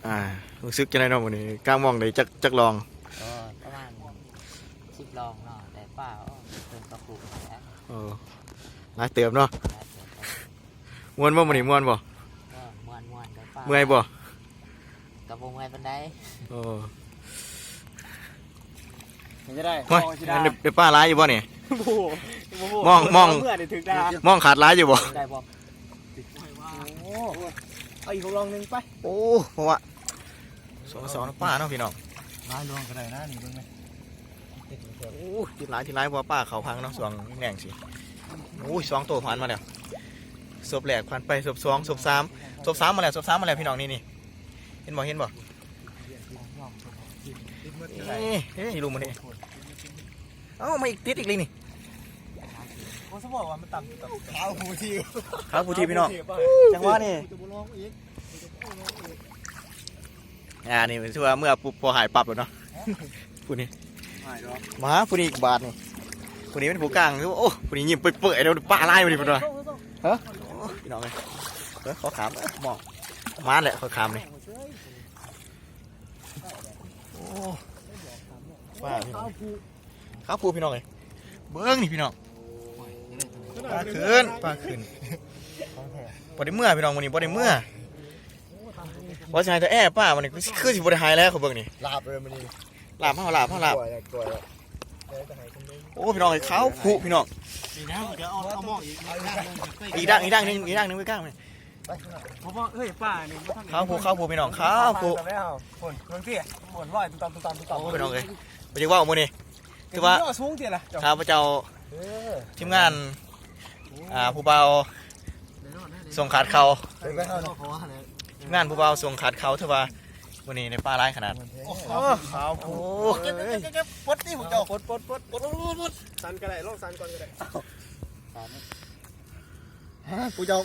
ອ່າ ຮູ້ສຶກຈັ່ງໃດເນາະມື້ນີ້? ກາງມອງໄດ້ຈັກ ຈັກລອງ? ກໍປະມານສິບລອງເນາະ ແຕ່ປາ ໂອ້ ເພິ່ນກໍຄຸກແລ້ວ. ໂອ້ ຫຼາຍເຕີບເນາະ. ຫຼາຍເຕີບ. ມ່ວນບໍ່ມື້ນີ້? ມ່ວນບໍ່? ເອີ ມ່ວນໆ ແຕ່ປາ ເມື່ອຍບໍ່? ກໍບໍ່ເມື່ອຍປານໃດ. ໂອ້ ເປັນຈັ່ງໃດ? ໂອ້ຍ ໄດ້ ໄດ້ປາຫຼາຍຢູ່ບໍ່ນີ້? ບໍ່ ບໍ່ ມອງ ມອງ ເມື່ອໄດ້ຖືກດ່າ ມອງຂາດຫຼາຍຢູ່ບໍ່? ໄດ້ບໍ່? ໂອ້ ເອົາອີກລອງໜຶ່ງໄປ. ໂອ້ ເພາະວ່າສອງ ສອງປາເນາະພີ່ນ້ອງ ຫຼາຍລອງກໍໄດ້ນະ ນີ້ເບິ່ງແມະ. ໂອ້ ຕິດຫຼາຍ ຕິດຫຼາຍ ເພາະວ່າປາເຂົ້າພັງເນາະ ຊ່ວງແລງໆ ຊິ. ໂອ້ຍ ສອງໂຕຜ່ານມາແລ້ວ ສົບແລກຜ່ານໄປ ສົບສອງ ສົບສາມ ສົບສາມມາແລ້ວ ສົບສາມມາແລ້ວພີ່ນ້ອງ. ນີ້ ນີ້ ເຫັນບໍ່ ເຫັນບໍ່? ເອີ ເອີ ຢູ່ລຸ່ມນີ້. ເອົ້າ ມາອີກ ຕິດອີກເລີຍນີ້. ບໍ່ສະບອກວ່າມັນຕ່ຳ ຂາວຜູ້ທີ່ ຂາວຜູ້ທີ່ພີ່ນ້ອງ. ຈັງຫວະນີ້ ອ່າ ນີ້ຖືວ່າເມື່ອປຸບພໍຫາຍປັບແລ້ວເນາະ. ຜູ້ນີ້ ຫາຍດອກ ມາຜູ້ນີ້ອີກບາດນີ້. ຜູ້ນີ້ເປັນຜູ້ກາງ. ໂອ້ ຜູ້ນີ້ຍິ້ມເປີຍໆ ເດ້ ປາຫຼາຍມື້ນີ້ເພິ່ນວ່າ. ຮະ ໂອ້ ພີ່ນ້ອງເອີຍ ເອີ ຂໍຂາມ ເອີ ມອງ ມາແຫຼະ ຂໍຂາມນີ້. ໂອ້ ປາພີ່ນ້ອງ ຂາວຜູ້ພີ່ນ້ອງເອີຍ. ເບິ່ງນີ້ພີ່ນ້ອງ ປາຂຶ້ນ ປາຂຶ້ນ. ບໍ່ໄດ້ເມືອພີ່ນ້ອງ ມື້ນີ້ບໍ່ໄດ້ເມືອ. ວ່າຊິໃຫ້ແຕ່ແອປາ ມື້ນີ້ຄືຊິ ຄືຊິບໍ່ໄດ້ໃຫ້ແລ້ວ ຂ້ອຍເບິ່ງນີ້. ລາບເລີຍມື້ນີ້ ລາບເຮົາ ລາບເຮົາ ລາບ. ໂອ້ ພີ່ນ້ອງເອີຍ ຂາວຜູ້ພີ່ນ້ອງ. ນີ້ນະ ດຽວເອົາ ເອົາໝໍ້ອີກ ອີກດ້ານ ອີກດ້ານໜຶ່ງ ອີກດ້ານໜຶ່ງໄປກ້າງນີ້. ເຂົາບອກ ເອີຍ ປານີ້ ຂາວຜູ້ ຂາວຜູ້ພີ່ນ້ອງ ຂາວຜູ້. ພຸ້ນ ເບິ່ງຕິ ພຸ້ນລອຍຕຸ່ມໆໆໆ. ໂອ້ ພີ່ນ້ອງເອີຍ ບໍ່ຢາກເວົ້າມື້ນີ້ ຖືວ່າຂ້າພະເຈົ້າ ເອີ ທີມງານ ອ່າ ຜູ້ບ່າວສົ່ງຂາດເຂົ້າ ທີມງານຜູ້ບ່າວສົ່ງຂາດເຂົ້າ ຖືວ່າມື້ນີ້ໄດ້ປາຫຼາຍຂະໜາດ. ໂອ້ ຂາວ ໂອ້ ເກັບໆໆໆ ປົດຕິພວກເຈົ້າ ປົດໆໆ ປົດໆໆ. ສັ່ນກໍໄດ້ ລອງສັ່ນກ່ອນກໍໄດ້. ຜູ້ເຈົ້າ